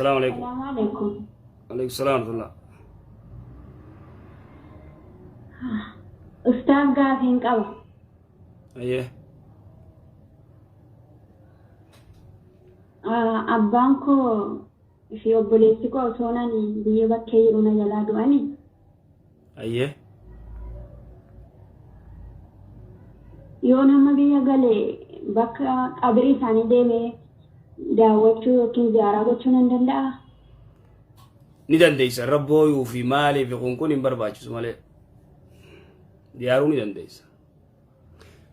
Assalaamu alaikum. Salaamu alaikum. Alaikum salaam warahmatullah. Ustaaz gaafiin qaba. Ayyee. Abbaan koo fi obboleessi koo osoo nani biyya bakkee jiru na jalaa du'ani. Ayyee. Yoo nama biyya gale bakka qabrii isaanii deemee daawwachuu yookiin ziyaaraa gochuu nan danda'aa? Ni dandeessa irra booyuu fi maalii fi kun kun hin barbaachisu malee. Ziyaaruu ni dandeessa.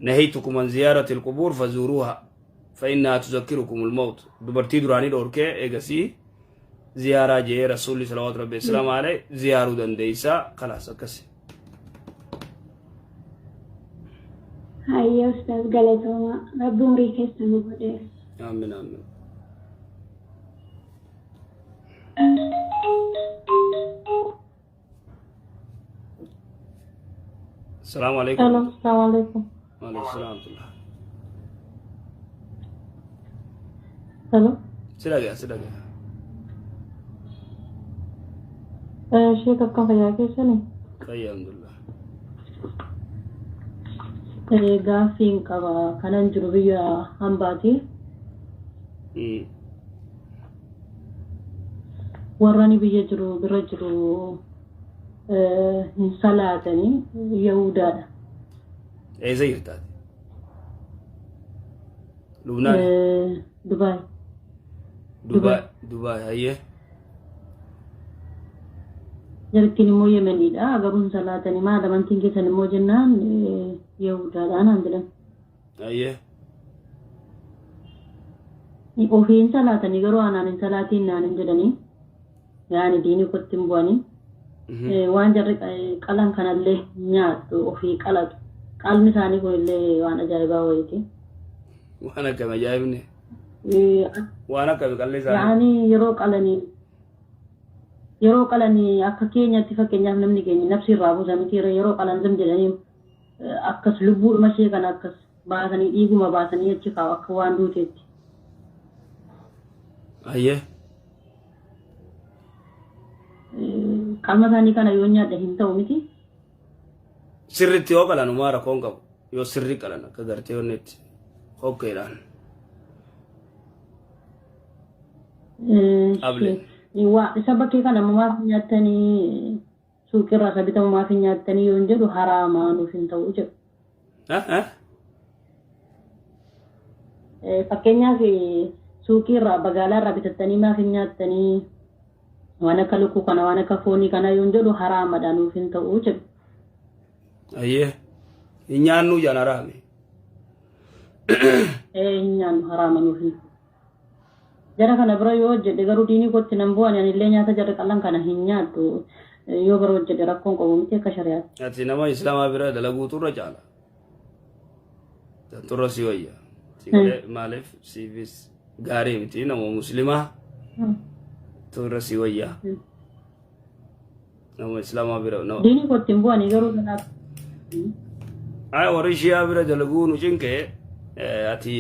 Nahaytukum an ziyaarati alqubuur fazuuruuha fa innahaa tuzakkirukum almawt. Dubartii duraanii dhoorkee eegasii ziyaaraa je'ee rasuulli salawaatu rabbi wasalaamu alayhi ziyaaruu dandeessa kalaas akkasi. Hayyee ustaaz galatoomaa. Rabbi umrii keessa nu godheef. Aamin aamin. Salaamu alaikum. Hello, assalamu alaikum. Waalaikum salaam warahmatullah. Hello. Si dhagaya si dhagaya. Sheek akkam fayyaa keessani? Fayyaa alhamdulillah. Gaaffiin qaba kanan jiru biyya hambaati. Warra ani biyya jiru bira jiru hin salaatanii Yahudaadha. Eessa jirtaati? Lubnaan. Dubaay. Dubaay. Dubaay hayyee. Jarittiin immoo Yemeniidha. Garuu hin salaatanii maal amantiin keessan immoo jennaan Yahudaadha naan jedhan. Hayyee. Ofii hin salaatanii garuu anaan hin salaatiin naan hin jedhanii. Yaani diinii kootti hin bu'anii. Waan jarri qalan kanallee nyaadhu ofii qalatu. Qalmi isaanii kunillee waan ajaa'ibaa wayiiti. Waan akkami ajaa'ibni. Waan akkami qalli isaanii. Yaani yeroo qalanii akka keenyatti fakkeenyaaf namni keenya nafsi irraa buusa miti yeroo qalan zim jedhanii akkas lubbuudhuma ishee kana akkas baasanii dhiiguma baasanii achi kaa'u akka waan duuteetti. Hayyee. Qalma isaanii kana yoo nyaadhe hin ta'u miti. Sirriitti yoo qalan umaa rakkoon qabu. Yoo sirri qalan akka gartee onnetti hokkeedhaan. Able. Waa isa bakkee kana maaf nyaattanii suuqirraa isa bitamu maaf hin nyaattanii yoo hin jedhu haraama nuuf hin ta'u jedhu. Fakkeenyaaf suuqiirraa magaalaarraa bitattanii maaf hin nyaattanii waan akka lukkuu kana waan akka foonii kana yoo hin jedhu haraamadha nuuf hin ta'u jedhu. Ayyee. Hin nyaannuu jaan haraami. Hin nyaannu haraama nuuf hin ta'u. Jara kana bira yoo hojjedhe garuu diinii kootti nan bu'an anillee nyaata jarri qallan kana hin nyaadhu yoo bara hojjedhe rakkoon qabu miti akka shari'aatti. Ati nama islaamaa bira dalaguutu irra caala. Turra si wayya. Si galee maaliif siifis gaarii miti nama muslimaa turra si wayya. Nama islaamaa bira nama. Diinii kootti hin bu'anii garuu kanaaf. Ay warri shi'aa bira dalaguu nu cinqe ati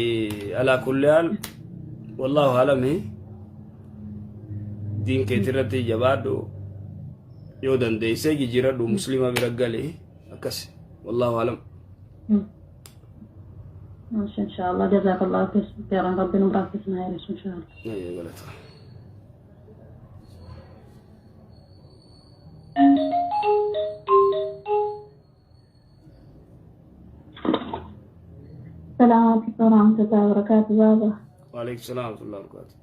alaa kulli haal wallaahu alami diin keetii irratti jabaadhu yoo dandeessee jijjiiradhu muslima bira gali akkas wallaahu alam. Inshallah jazakallah khairan rabbi nu rakkisna yaa inshallah. Ayya galata. السلام عليكم ورحمة الله وبركاته بابا. وعليكم السلام ورحمة الله وبركاته.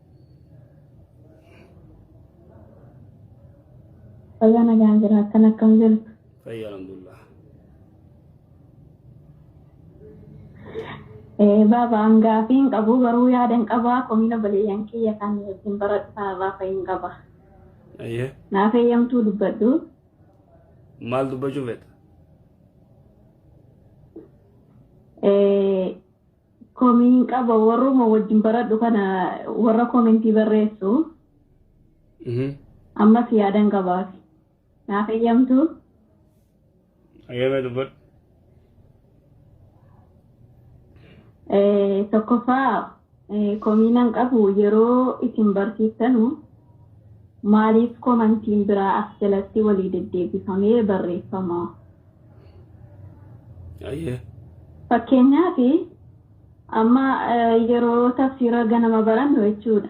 Baga nagaan jiraattan akkam jirtu? Fayya alhamdulillah. Baaba an gaafii hin qabu garuu yaada hin qabaa komiina obboleeyyan kiyya kan wajjin baradhu kanarraa fa'i hin qaba. Ayyee. Naaf eeyyamtuu dubbadhu. Maal dubbachuu feeta? Komii hin qaba warruma wajjin baradhu kana warra komentii barreessu ammas yaada hin qabaaf. Naaf eeyyamtuu? Ayyee mee dubbadhu. Tokkoffaa komiinan qabu yeroo isin barsiiftanu Maaliif komantiin biraa as jalatti walii deddeebifamee barreeffama? Ayyee. Fakkeenyaaf amma yeroo tafsiira ganama barannu jechuudha.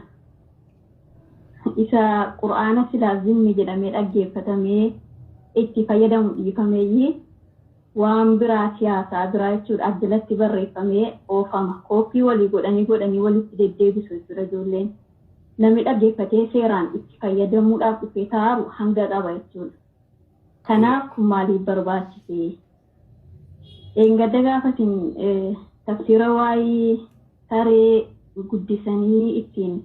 Isa Qur'aana silaa zimmi jedhamee dhaggeeffatamee itti fayyadamu dhiifameeyyii waan biraa siyaasaa biraa jechuudha as jalatti barreeffamee oofama. Kooppii walii godhanii godhanii walitti deddeebisu jechuudha ijoolleen. Namni dhaggeeffatee seeraan itti fayyadamuudhaaf dhufee taa'u hanga qaba jechuudha. Kanaaf kun maaliif barbaachise? Eengadda gaafatin tafsiira waa'ee saree guddisanii ittiin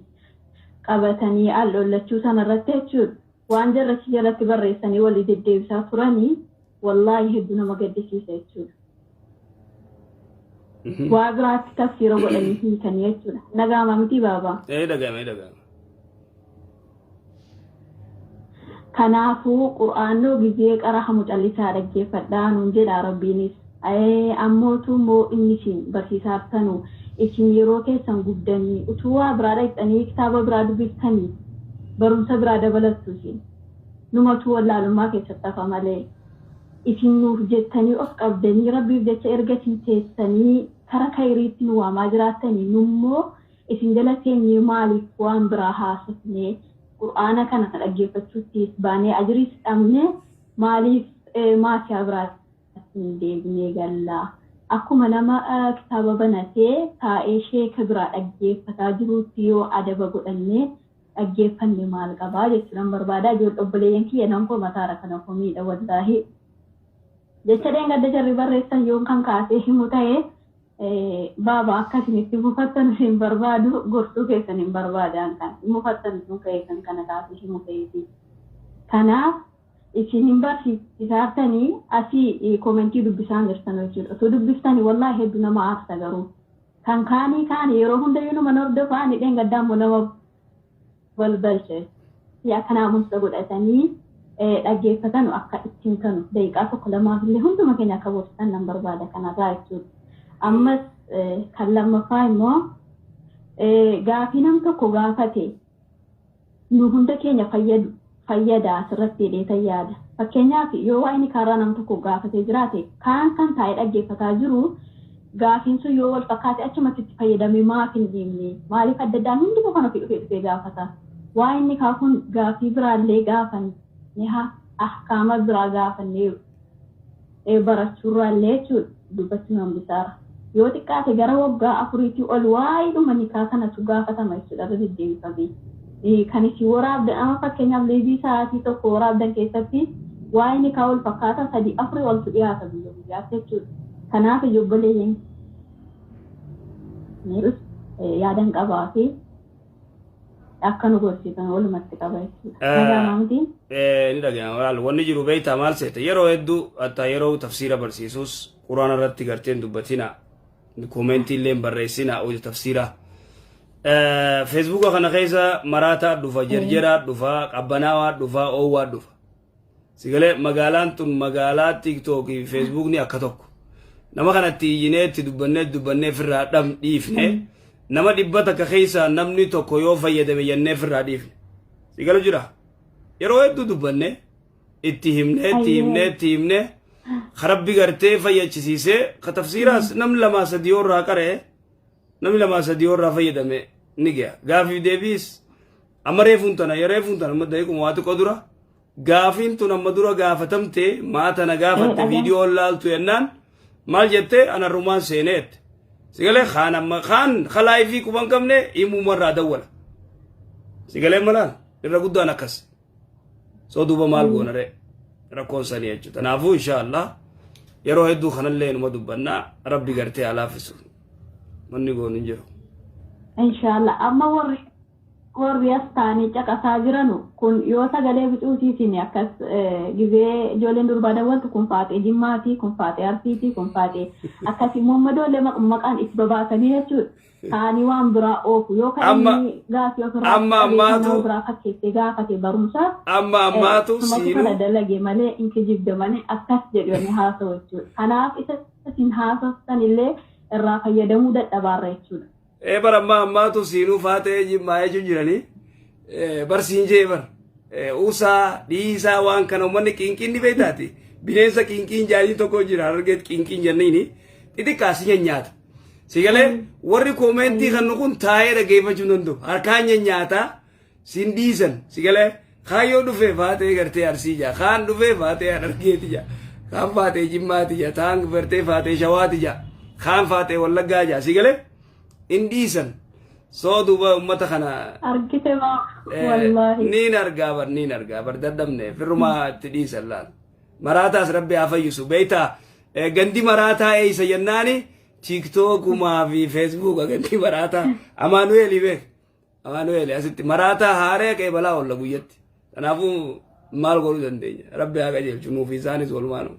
qabatanii al dhollachuu sanarratti jechuudha. Waan jarrachi jalatti barreessanii walii deddeebisaa turanii wallaahi hedduu nama gaddisiisa jechuudha. Waa biraatti tafsiira godhanii hiikanii jechuudha. Nagaama miti baabaa? Ee, dhaga'ame, ee, dhaga'ame. Kanaafuu qur'aannoo gizee qarahamu callisaa dhaggeeffadhaa nuun jedha Rabbiinis. Ammootu immoo inni isin barsiisaartanu isin yeroo keessan gubdanii utuu waa biraa dhaqxanii kitaaba biraa dubbiftanii barumsa biraa dabalattu isin. Numatu wallaalummaa keessatti hafa malee. Isin nuuf jettanii of qabdanii Rabbiif jecha erga isin teessanii kara kayriitti nu waamaa jiraattanii nummoo isin jala teenyee maaliif waan biraa haasofnee Qur'aana kana dhaggeeffachuuttis baanee ajiriis dhabne maaliif maasiyaa biraatti hin deebinee galla? Akkuma nama kitaaba banatee taa'ee sheeka biraa dhaggeeffataa jiruutti yoo adaba godhannee dhaggeeffanne maal qabaa jechuudhaan barbaada. Ijoollee obboleeyyan kiyya nan koo mataara kana komiidha wallaahi. Jecha dheengadda jarri barreessan yoon kan kaasee himu ta'e, baaba akka isinitti mufattan hin barbaadu, gorsuu keessan hin barbaadan kan mufattan sun ka'e kan kana kaasee himu ta'eeti. Kanaaf isin hin barsiisaartanii asii komentii dubbisaan jirtan jechuudha. Osoo dubbiftanii wallaahi hedduu nama aarsa garuu. Kan kaanii kaanii yeroo hundayyuu nama hordofaa ni dheengaddaa immoo nama balbalche. Akka naamusa godhatanii dhaggeeffatanu akka ittiin kanu daqiiqaa tokko lamaaf illee hunduma keenya akka gorsitan nan barbaada kanarraa jechuudha. Ammas kan lammaffaa immoo gaafii nam tokko gaafate nu hunda keenya fayyadu fayyada asirratti jedhee yaada. Fakkeenyaaf yoo waa'ee karaa nam tokko gaafatee jiraate kaan kan taa'ee dhaggeeffataa jiru gaafiin sun yoo wal fakkaate achumatti itti fayyadamee maaf hin dhiibne? Maaliif adda addaan hundinuu kan ofii dhufee dhufee gaafata? Waa'ee inni kun gaafii biraallee gaafanne ahkaama biraa gaafannee barachuurraallee jechuudha dubbatti nu hambisaara. Yoo xiqqaate gara waggaa 4tii ol waa'eedhuma nikaa kanatu gaafatama jechuudha irra deddeebifamee. Kan isin waraabdan amma fakkeenyaaf leebii sa'aatii tokko waraabdan keessatti waa'ee nikaa wal fakkaataa sadii afurii oltu dhiyaata guyyaa guyyaatti jechuudha. Kanaaf ijoolleen yaadan qabaa fi akka nu gorsiisan walumatti qaba jechuudha. Nagaa miti? Ni dhaga'ama. Walaal wanni jiru beektaa maal seete? Yeroo hedduu hatta yeroo tafsiira barsiisus Quraana irratti garteen dubbatina, koomentii illee barreessina hojii tafsiira. Feesbuuka kana keessa maraataa dhufa, jerjeraa dhufa, qabbanaawaa dhufa, oowwaa dhufa. Sigalee magaalaan tun magaalaa Tiiktookii fi Feesbuukni akka tokko. Nama kanatti iyyinee itti dubbannee dubbannee firraa dham dhiifne, nama 100 keessaa namni tokko yoo fayyadame jennee firraa dhiifne. Sigalu jira. Yeroo hedduu dubbanne, itti himne, itti himne, itti himne, karabbi gartee fayyachisiisee ka tafsiiraas namni lamaa sadii yoo irraa qara'e, namni lamaa sadii yoo irraa fayyadame ni ga'a. Gaafiif deebiis amma reefuun tana reefuun tana amma daqiiquma waa xiqqoo dura gaafiin tun amma dura gaafatamte maa tana gaafatte viidiyoo laaltu jennaan maal jette? Ana rumaan seeneette. Sigalee kaan amma kaan kalaayifii quban qabne himumarraa dawwala. Sigalee malaan irra guddaan akkas. So duuba maal goona ree? Rakkoon sanii jechuudha. Kanaafuu inshaallah yeroo hedduu kanallee numa dubbannaa, Rabbi gartee haa laaffisu. Wanni goonu hin jiru. Inshaallah amma warri as taa'anii caqasaa jiranu kun yoo sagalee bicuutiitiin akkas gizee ijoolleen durbaa dawwaltu kun faaxee Jimmaati, kun faaxee Arsiiti, kun faaxee akkasii muummadoollee maqaan itti babaasanii jechuudha. Taa'anii waan biraa oofu yoo kan inni gaafii ofirraa amma ammaatu nama biraa fakkeessee gaafate barumsa. Amma ammaatu sumatu siinuu kana dalage malee in kijibde malee akkas jedhanii haasa'u jechuudha. Kanaaf isa isin haasoftan illee irraa fayyadamuu dadhabaarra jechuudha. Ee, bara amma ammaatu siinuu faatee Jimmaa jechuun jiranii barsiin jee bar. Usaa dhiisaa waan kana uummanni qinqiin ni beektaati. Bineensa qinqiin jaanii tokko jira Harargeet qinqiin jenniini xixiqqaa si nyaata. Si galee warri koomentii kan kun taa'ee dhaggeeffachuu hin danda'u. Harkaan nyaata sin dhiisan si galee kaayyoo dhufee faatee gartee Arsii jaa kaan dhufee faatee Harargeeti jaa kaan faatee Jimmaati jaa kaan gartee faatee Shawaati jaa kaan faatee Wallaggaa jaa si galee hin dhiisan. Soo duuba ummata kana Argite maa wallaahi. Niin argaa bar, niin argaa bar, dadhabne firrumaa itti dhiisan laal. Maraataas rabbi haa fayyisu beektaa gandi maraataa eeysa jennaani tiiktookumaa fi feesbuuka gandi maraataa Amaanu'eeli beek Amaanu'eeli asitti maraataa haaree qeebalaa oolla guyyatti. Kanaafuu maal godhuu dandeenya rabbi haa qajeelchu nuuf isaanis walumaanu.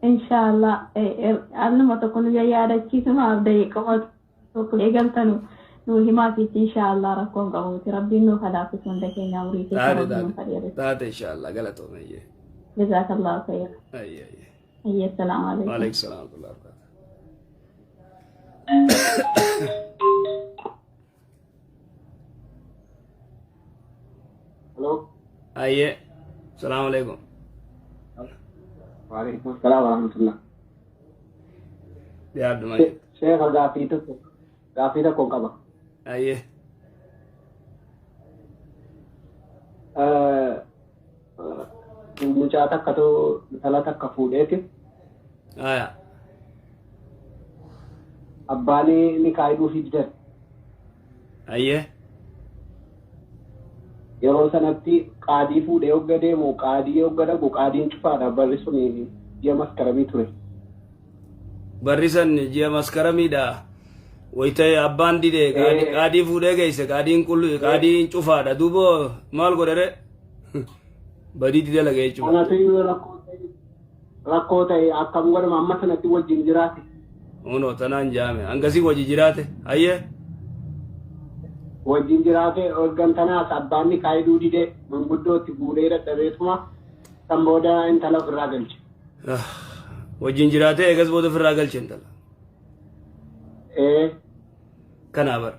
Inshallah anuma tokko nu yaadachiisumaaf daqiiqama tokko eegaltanu nu himaatiitti inshallah rakkoon qabuuti rabbiin nuuf halaaffisu hunda keenya umurii keessa Taate rabbiin taate nuuf hadheeressu. Taate inshallah galatoome ayyee. Jazakallahu khayr. Ayyee ayyee. Ayyee assalaamu alaikum. Waalaikum salaam wa rahmatullahi wa barakatuh. Hello. Ayyee. Salaamu alaikum. Waalaikum salaam wa rahmatullah. Dhiyaadhu malee. Sheekha gaaffii tokko qaba. Ayyee. Mucaa takkatu intala takka fuudheeti. Aya. Abbaan ni kaayidhuufii didan. Ayyee. Yeroo sanatti qaadii fuudhee hogga deemu, qaadii hogga dhaqu, qaadiin cufaadha. Barri sun ji'a maskaramii ture. Barri san ji'a maskaramiidha. Wayita abbaan dide qaadii fuudhee geesse qaadiin qullu qaadiin cufaadha. Duuba maal godhere? Badii dide laga jechuudha. Kanatu iyyuu rakkoo ta'e akkam godhama amma sanatti wajjin jiraate. Unoo tanaan jaame hangasii wajji jiraate. Ayyee. Wajjin jiraate hoggantanaas abbaan ni kaayiduu dide manguddootti guuree dadhabeetuma san booda intala ofirraa galche. Wajjin jiraate eegas booda ofirraa galche intala. Ee. Kanaa bara.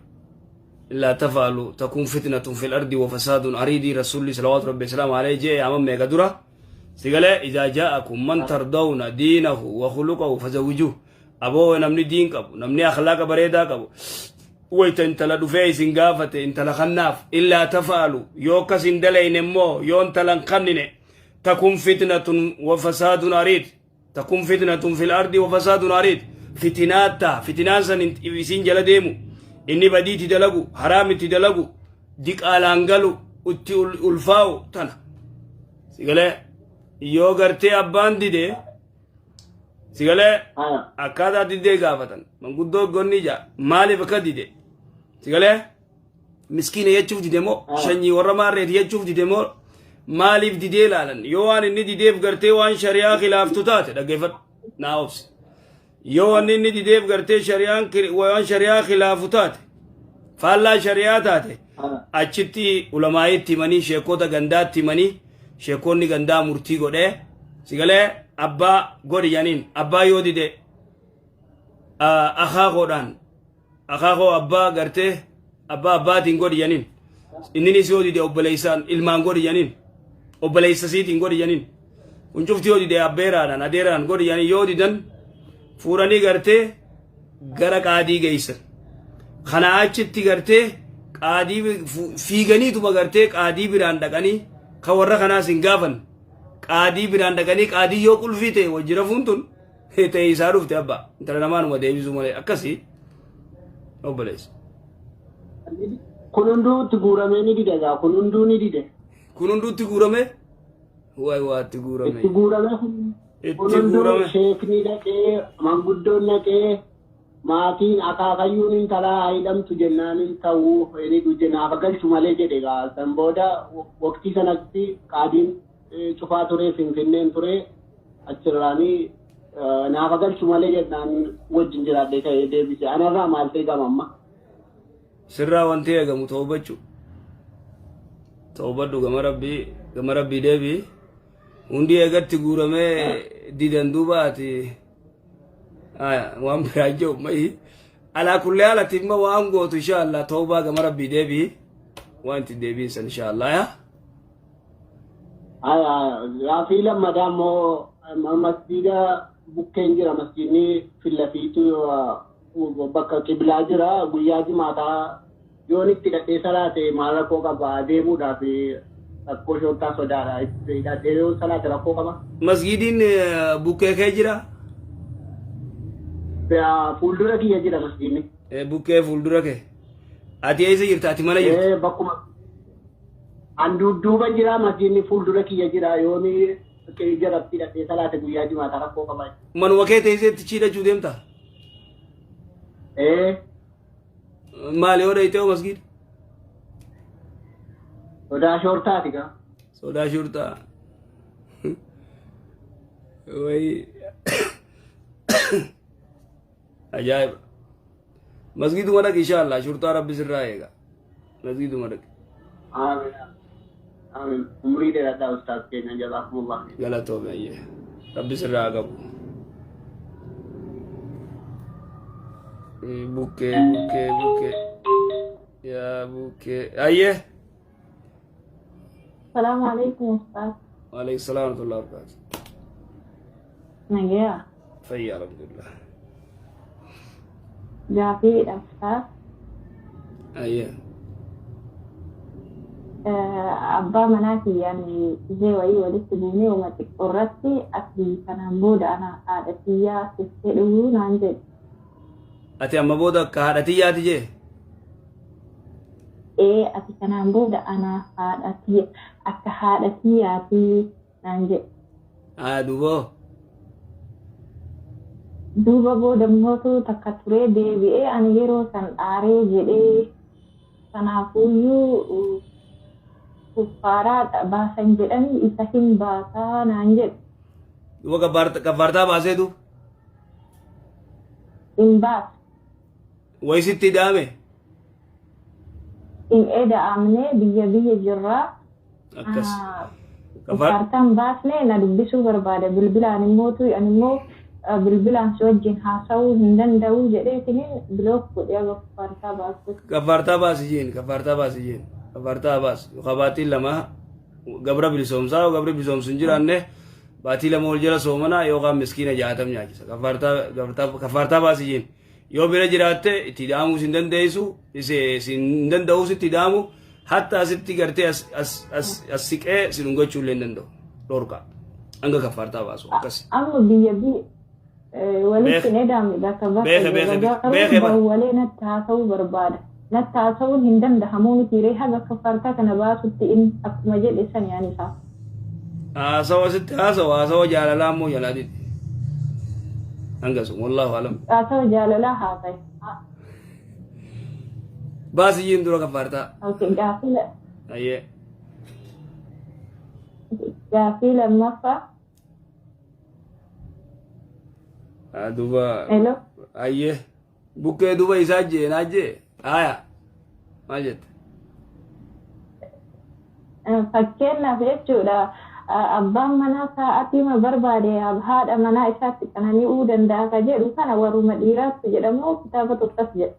إلا تفعلوا تكون فتنة في الأرض وفساد عريض رسول صلوات ربي وسلامه عليه جاء أمام ميقا درة سيقال إذا جاءكم من ترضون دينه وخلقه فزوجوه أبو namni diin qabu namni akhlaaqa bareedaa qabu wayta intala dhufee isin gaafate intala kannaaf إلا تفعلوا yoo akkas hin dalayne immoo yoo intala hin kannine تكن فتنة وفساد عريض تكن فتنة في الأرض وفساد عريض fitinaata fitinaan san isin jala deemu inni badiitti dalagu haraamitti dalagu diqaalaan galu itti ulfaa'u tana sigalee yoo gartee abbaan dide sigalee akkaataa didee gaafatan manguddoo gonni ija maaliif akka dide sigalee miskiina jechuuf dide moo shanyii warra maarreeti jechuuf dide moo maaliif didee ilaalan yoo waan inni dideef gartee waan shari'aa khilaaftu taate dhaggeeffadhu naa obsi yoo wanni inni dideef gartee shari'aan waan shari'aa khilaafu taate faallaa shari'aa taate achitti ulamaa'itti himanii sheekota gandaatti himanii sheekonni gandaa murtii godhee sigalee abbaa godhi janiin abbaa yoo dide akaakoodhaan akaakoo abbaa gartee abbaa abbaatiin godhi janiin inninis yoo dide obboleessaan ilmaan godhi janiin obboleessa siitiin godhi janiin kun cufti yoo dide abbeeraadhaan adeeraan godhi janiin yoo didan fuudhanii gartee gara qaadii geessan kana achitti gartee qaadii fiiganiituma gartee qaadii biraan dhaqanii kan warra kanaas hin gaafan qaadii biraan dhaqanii qaadii yoo qulfii ta'e wajji rafuun tun ta'e isaa dhufte abbaa intala namaanuma deebisuu malee akkasii obboleessa. Kun hunduu itti guuramee ni dide gaa kun hunduu ni dide. Kun hunduu itti guurame waay waa itti guurame. Itti guurame kun Itti hunduu guurame. Sheekni dhaqee manguddoon dhaqee maatiin akaakayyuun intalaa haa hidhamtu jennaan hin ta'uu inni jennaaf galchu malee jedhe gaa san booda waqtii sanatti qaadiin cufaa ture finfinneen ture achirraanii naafa galchu malee jennaan wajjin jiraadhee ka'ee deebise anarraa maal ta'e gama amma. Sirraa wanti eegamu toobachuu. Toobadhu gama rabbii deebii. Hundi eegatti guuramee didan duuba ati waan biraa jiru ma'i. Alaa kullee haalatti immoo waan gootu insha Allah toobaa gama rabbii deebii. Waan itti deebiin san insha Allah yaa. Haya, gaafii lammadaa immoo masjiida bukkeen jira, masjiidni fillafiitu bakka qiblaa jira. Guyyaa jimaataa yoon itti hidhadhee salaate maal rakkoo qaba? Deemuudhaaf rakkoo shoottaa sodaadha. Itti hidhadhee yoo salaate rakkoo qaba? Masgiidiin bukkee kee jira? Fuuldura kiyya jira masjiidni. Bukkee fuuldura kee. Ati eessa jirta? Ati mana jirta? Bakkuma an dudduuba jira, masjiidni fuuldura kiyya jira. Yoon jalatti hidhadhee salaate guyyaa jimaataa rakkoo qaba? Manuma kee teessee itti chiidhachuu deemta? Ee. Maali yoo dhayitee hoo masgiida? Sodaa shoortaati gaa. Sodaa shurtaa. Wayi. Ajaa'iba. Masgiiduma dhaqi inshallah, shurtaa rabbi sirraa eega. Masgiiduma dhaqi. Amiin. Amiin. Umrii dheeradhaa ustaaz keenya, jazaakumullah. Galatoome ayyee. Rabbi sirraa haa qabu. Bukkee bukkee bukkee. Yaa bukkee. Ayyee. Salaamu alaikum ustaaz. Waalaikum salaam wa rahmatullahi wa barakatuh. Nagayaa. Fayyaa, alhamdulillah. Gaafiidha ustaaz. Ayyee. Abbaa manaa kiyyaan ishee wayii walitti buunee uma xiqqoo irratti ati kanaan booda ana haadha tiyyaa siftee dhuguu naan jedhe. Ati amma booda akka haadha tiyyaati jee? Ee, ati kanaan booda ana haadha tiyya akka haadha tiyyaati naan jedhe. Haa, duuboo. Duuba booda immootu takka turee deebi'ee ani yeroo san dhaaree jedhee, kanaafuuyyuu kuffaaraa baasan jedhanii isa hin baasaa naan jedhe. Duuba kafaartaa baasee duuba. Hin baasu. Wayi sitti hidhaame. Hin eda'amne, biyya biyya jirraa. Akkas. Kafaartaan baasne, na dubbisuu barbaada bilbilaan immootu, ani immoo bilbilaan si wajjin haasa'uu hin danda'u jedheetiniin block godhee aga kafaartaa baasu. Kafaartaa baasi jeen, kafaartaa baasi jeen, kafaartaa baas yookaan baatiin 2 gabra bilisoomsaa, gabri bilisoomsu hin jiraanne baatii 2 ol jala soomanaa yookaan miskiina 60 nyaachisa. Kafaartaa baasi jeen. Yoo bira jiraatte itti hidhaamuu sin dandeessu, sin hin danda'u sitti hidhaamu, hatta asitti gartee as as as as siqee si dhungachuu illee hin danda'u. Dhorka. Hanga kafaartaa baasu akkas. Amma biyya biyya walitti hin edaamne, bakka bakka Beeke, beeke, jirra. beeke Garuu bara. dawwalee natti haasa'uu barbaada. Natti haasa'uun hin danda'amu miti ree haga kafaartaa kana baasutti inni akkuma jedhe sani ani isaa. Haasawa sitti haasawa, haasawa jaalalaa immoo jalaa didi. Hanga sun wallaahu alam. Haasawa jaalalaa haasa'e. Baasiyyiin dura kafaartaa. Okay, Ayyee. Gaafii lammaffaa. Duuba. Hello. Ayyee. Bukkee duuba isaa jee naa jee. Aya. Maal jette? Fakkeenyaaf jechuudha, abbaan manaa sa'aatii barbaade haadha manaa isaatti qanani'uu danda'a ka jedhu kana warruma dhiiraatti jedhamu kitaaba tokkos jedha.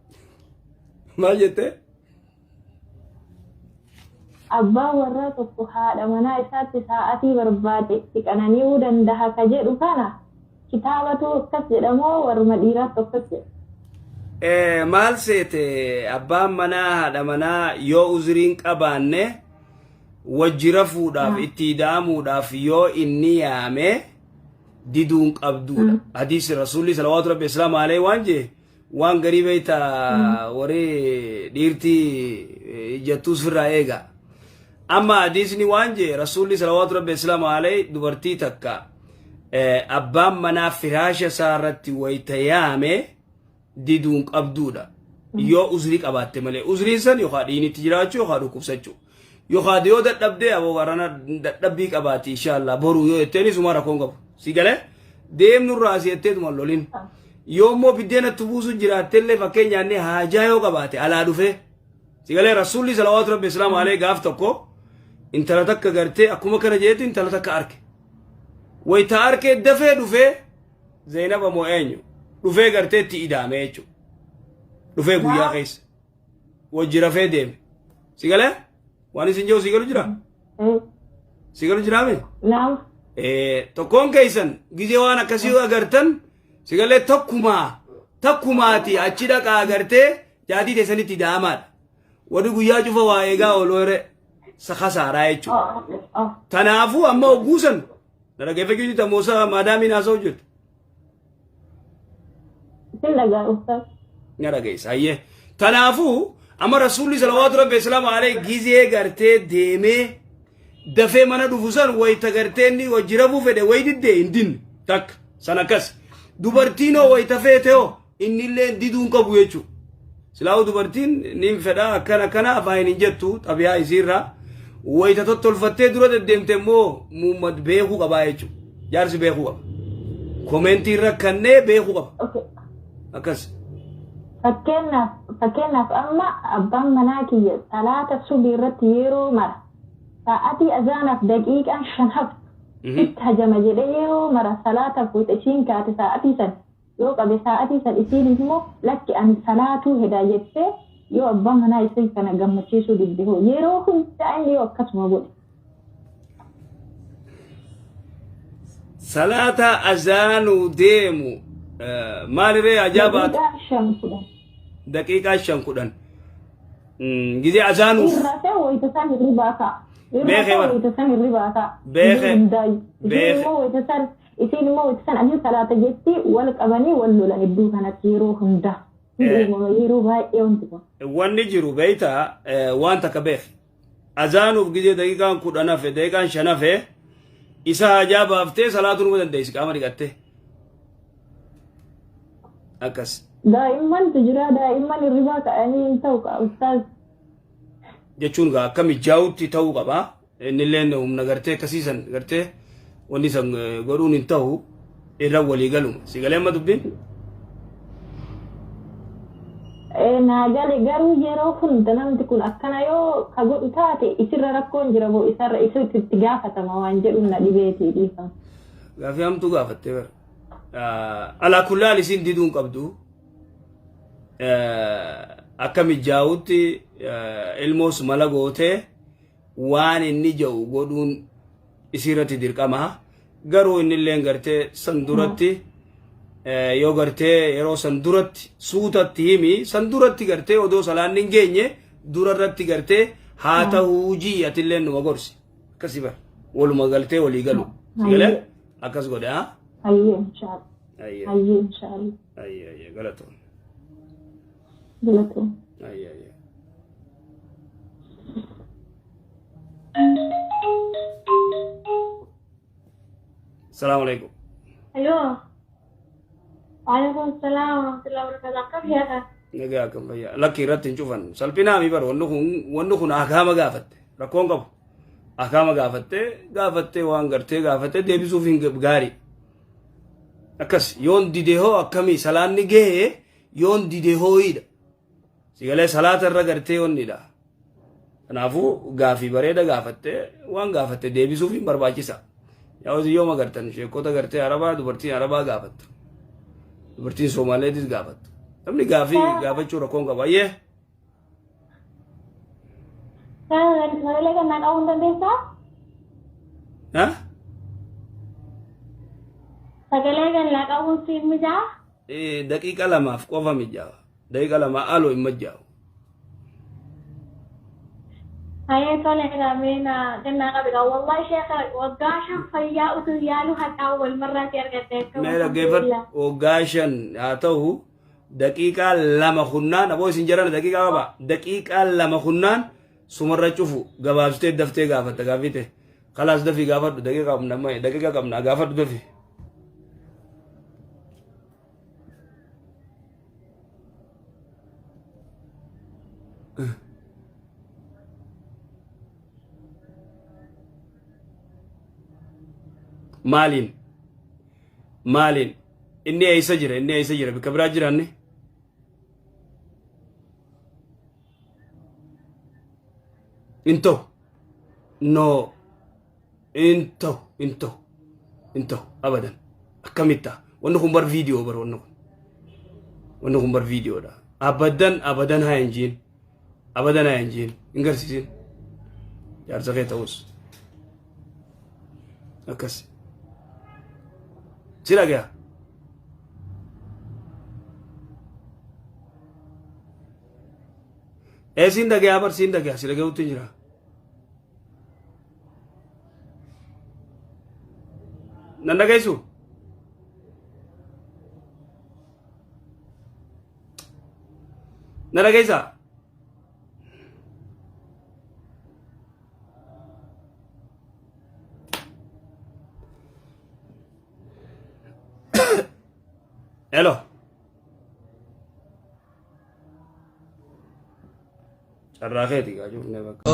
Maal jette? Abbaan warraa tokko haadha manaa isaatti sa'aatii barbaade itti qanani'uu danda'a ka jedhu kana kitaabatu akkas jedhamoo warruma dhiiraatti akkas jedha? Maal seete? Abbaan manaa haadha manaa yoo uzriin qabaanne wajji rafuudhaaf itti ida'amuudhaaf yoo inni yaame diduun qabduudha. Hadiisi Rasuulli salawaatu rabbi islaam alayhi waan jee waan garii beeyta, warri dhiirtii jettuus firraa eega. Amma hadiisni waan jee Rasuulli salawaatu rabbi islaam alayhi dubartii takka abbaan manaa firaasha isaa irratti wayita yaame diduun qabduudha. Yoo uzrii qabaatte malee, uzriin san yookaan dhiinitti jiraachuu yookaan dhukkubsachuu. Yookaan yoo dadhabdee aboo garana dadhabbii qabaati inshaallah boruu yoo jetteen isuma rakkoon qabu. Si galee deemnurraa asii jetteetuma lolin. Yoo immoo biddeena itti buusu jiraattellee fakkeenyaan haajaa yoo qabaate alaa dhufee. Si galee, Rasuulli salawaatu rabbi islaamu alee gaaf tokko intala takka gartee akkuma kana jeetti intala takka arke. Wayita arkee dafee dhufee Zeenaba moo eenyu dhufee gartee itti idaame jechuudha. Dhufee guyyaa keessa wajji rafee deeme. Si galee? Waan isin jiru sii galu jira? Sii galu jiraame? Naam. Tokkoon keessan gizee waan akkasii yoo agartan sigalee tokkumaa takkumaati achi dhaqaa agartee jaatii teessanitti da'amaadha. Warri guyyaa cufa waa eegaa oolu ere sakasaaraa jechuudha. Tanaafuu amma ogguusan na dhaggeeffachuu jirta moosaa maadaamiin haasa'u jirtu. Sin dhagaa ustaz. Na dhageessa hayyee. Tanaafuu amma rasuulli salawaatu rabbi islaamu alayhi gizee gartee deemee dafee mana dhufu san wayita gartee inni wajji rafuu fedhe wayi diddee hin dinne takka san akkas. Dubartiin hoo wayita feete hoo inni illee diduu hin qabu jechuudha. Silaa'uu dubartiin niin fedhaa akkana akkana afaan hin jettu xabiyaa isiirraa wayita tottolfattee dura deddeemte immoo muummad beekuu qabaa jechuudha. Jaarsi beekuu qaba. Komeentii irra kannee beekuu qaba. Okay. Akkas. Fakkeenyaaf amma abbaan manaa kiyya salaata subii irratti yeroo mara sa'atii azaanaaf daqiiqaan 5 haftu itti hajama jedhee yeroo mara salaataaf wayita isiin kaate sa'atii san yoo qabe sa'atii san isiin immoo lakki ani salaatuu hedaa jettee yoo abbaa manaa isii kana gammachiisuu didde hoo yeroo hundaa inni yoo akkasuma godhe. Salaata azaanuu deemu maaliree ajaa'ibaa Daqiiqaa 5 10. Daqiiqaa 5 10. Gizee azaanuuf. Irra ta'e wayita san hirribaa ka'a. Irra Beekee ta'e bara. wayita san hirribaa ka'a. Beekee. Hundaayu. Isiin Beekee. immoo wayita san isiin immoo wayita san ani salaata jetti wal qabanii wal lolan iddoo kanatti yeroo hundaa. Ni uumama yeroo baay'ee wanti kun. Wanni jiru beektaa waan takka beek. Azaanuuf gizee daqiiqaan 10 hafe daqiiqaan 5 hafe isa hajaa baaftee salaatuu numa dandeessi qaama dhiqattee. Akkas. Daa'immantu jira daa'imman hirribaa ka'anii hin ta'u kaa ustaaz. Jechuun gaa akka mijaa'utti ta'uu qaba. Innilleen humna gartee akkasiisan gartee wanni san godhuun hin ta'u irra walii galuma. Si galee amma dubbiin? Naa gale garuu yeroo hunda namni kun akkana yoo ka godhu taate isirra rakkoon jira moo isarra isitti itti gaafatama waan jedhuun na dhibeetii dhiifama. Gaafii hamtuu gaafattee bara. Alaa kullaal isiin diduu hin qabdu. Akka mijaa'utti ilmoos mala gootee waan inni jedhu godhuun isiirratti dirqama. Garuu innilleen gartee san duratti yoo gartee yeroo san duratti suutatti himi san duratti gartee odoo salaanni hin geenye dura irratti gartee haa ta'uu jii atilleen numa gorsi. Akkasii bara waluma galtee walii galu. Si galee akkas godhe haa. Hayyee inshaallah. Hayyee Hayyee inshaallah. hayyee hayyee galatoon. Galatoon. Hayyee hayyee. Salaamu alaikum. Hello. Waalaikum salaam warahmatullahi wabarakatuh. Akkam sheekha? Nagaa akkam fayyaa. Lakki irratti hin cufan. Salphinaa mi bara wanni kun akaama gaafatte. Rakkoon qabu. Akaama gaafatte gaafattee waan gartee gaafatte deebisuuf hin gaarii. Akkas yoon dide hoo akkamii salaanni gahee yoon dide hooyiidha. Sigalee salaata irra gartee onnidha. Kanaafuu gaafii bareeda gaafatte waan gaafatte deebisuuf hin barbaachisa. Yaa hojii yooma gartan sheekota gartee arabaa dubartiin arabaa gaafattu. Dubartiin Somaaleetis gaafattu. Namni gaafii gaafachuu rakkoon qaba. Ayyee. Sagalee kannaa qabuu hin dandeessaa? Ha? Sagalee kannaa qabuun siif mijaa? Daqiiqa lamaaf qofa mijaawa. Daqiiqa lama aloo hin majjaawu. Hayee tole gamee na kennaa qabi gaa wallahi sheekha waggaa 5 fayyaa utuu yaalu hadhaa wal marraati argadhe akkam Mee dhaggeeffadhu alhamdulillah. waggaa 5 haa ta'u daqiiqaa 2 kunnaan aboo isin jarana daqiiqaa qaba daqiiqaa 2 kunnaan sumarra cufu gabaabsitee daftee gaafatta gaaffii ta'e kalaas dafii gaafadhu daqiiqaa qabna amma daqiiqaa qabna gaafadhu dafii. Maaliin maaliin inni eessa jira inni eessa jira bakka biraa jira inni hin ta'u no hin ta'u hin ta'u hin ta'u abadan akkamitti ta'a wanni kun bar viidiyoo bar wanni kun bar viidiyoodha abadan abadan haa hin jiin abadan haa hin jiin hin garsiisin. Jaarsa kee ta'us. Akkas. Si dhagaya. Ee siin dhagaya bar siin dhagaya si dhagayutti jira. Nan dhageessu? Na dhageessaa? Hello. Carraa keeti gaa cufnee bakka.